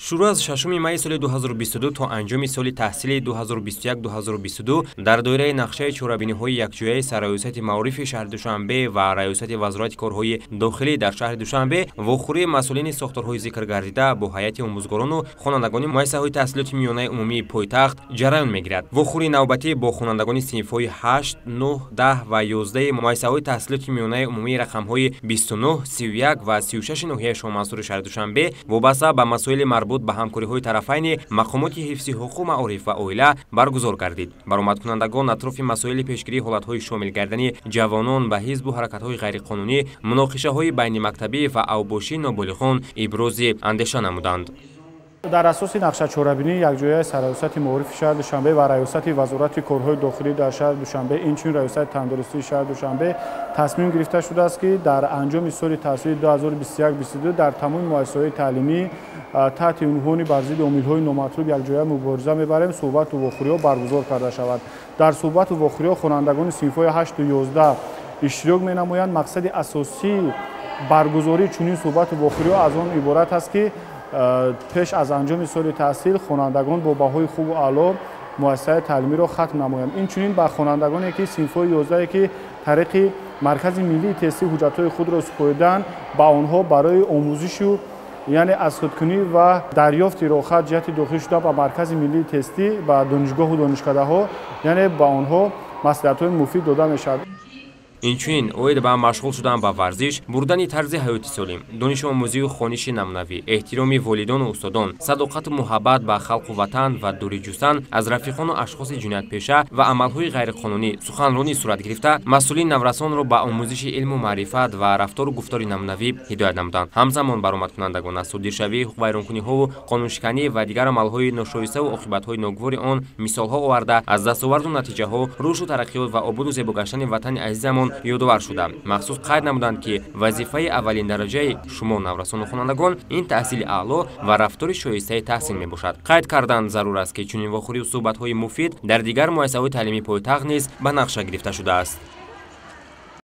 Шурӯъ аз 6 майи соли 2022 то анҷоми соли таҳсили 2021-2022 дар доираи нақшаи чорабиниҳои якҷояи Сарраёсати маорифи шаҳри Душанбе ва Раёсати Вазорати корҳои дохилӣ дар шаҳри Душанбе вохӯрии масъулини сохторҳои зикргардида бо ҳайати омӯзгорону хонандагони муассисаҳои таҳсилоти миёнаи умумии пойтахт ҷараён мегирад. Вохӯрии навбатӣ бо хонандагони синфҳои 8, 9, 10 ва 11 муассисаҳои таҳсилоти миёнаи умумии рақамҳои 29, 31 ва 36 ноҳияи Шоҳмансури шаҳри Душанбе вобаста ба масоили марбут ба ҳамкориҳои тарафайни мақомоти ҳифзи ҳуқуқ, маориф ва оила баргузор гардид. Баромадкунандагон атрофи масоили пешгирии ҳолатҳои шомил гардани ҷавонон ба ҳизбу ҳаракатҳои ғайриқонунӣ, муноқишаҳои байнимактабӣ ва авбошии ноболиғон ибрози андеша намуданд. Дар асоси нақша чорабинии якҷояи Сарраёсати маорифи шаҳри Душанбе ва Раёсати Вазорати корҳои дохилӣ дар шаҳри Душанбе, инчунин Раёсати тандурустии шаҳри Душанбе тасмим гирифта шудааст, ки дар анҷоми соли таҳсили 2021-22 дар тамоми муассисаҳои таълимӣ таҳти унвони бар зидди омилҳои номатлуб якҷоя мубориза мебарем суҳбату вохӯриҳо баргузор карда шавад. Дар суҳбату вохӯриҳо хонандагони синфҳои 8 11 иштирок менамоянд. Мақсади асосии баргузории чунин суҳбату вохӯриҳо аз он иборат аст, ки пеш аз анҷоми соли таҳсил хонандагон бо баҳои хубу аъло муассисаи таълимиро хатм намоянд. Инчунин ба хонандагоне, ки синфҳои 11, ки тариқи Маркази миллии тестӣ ҳуҷҷатҳои худро супоридаанд, ба онҳо барои омӯзишу, яъне аз худкунӣ ва дарёфти роҳхат ҷиҳати дохил шуда ба Маркази миллии тестӣ, ба донишгоҳу донишкадаҳо, яъне ба онҳо маслиҳатҳои муфид дода мешавад. Инчунин оид ба машғул шудан ба варзиш, бурдани тарзи ҳаёти солим, донишомӯзию хониши намунавӣ, эҳтироми волидону устодон, садоқату муҳаббат ба халқу ватан ва дурӣ ҷустан аз рафиқону ашхоси ҷиноятпеша ва амалҳои ғайриқонунӣ суханронӣ сурат гирифта, масъулин наврасонро ба омӯзиши илму маърифат ва рафтору гуфтори намунавӣ ҳидоят намуданд. Ҳамзамон баромадкунандагон аз содиршавии ҳуқуқвайронкуниҳову қонуншиканӣ ва дигар амалҳои ношоиставу оқибатҳои ногувори он мисолҳо оварда, аз дастоварду натиҷаҳо, рушду тараққиёт ва ободу зебо гаштани ватани азизамон ёдовар шуда, махсус қайд намуданд, ки вазифаи аввалин дараҷаи шумо, наврасону хонандагон, ин таҳсили аъло ва рафтори шоистаи таҳсил мебошад. Қайд кардан зарур аст, ки чунин вохӯрию суҳбатҳои муфид дар дигар муассисаҳои таълимии пойтахт низ ба нақша гирифта шудааст.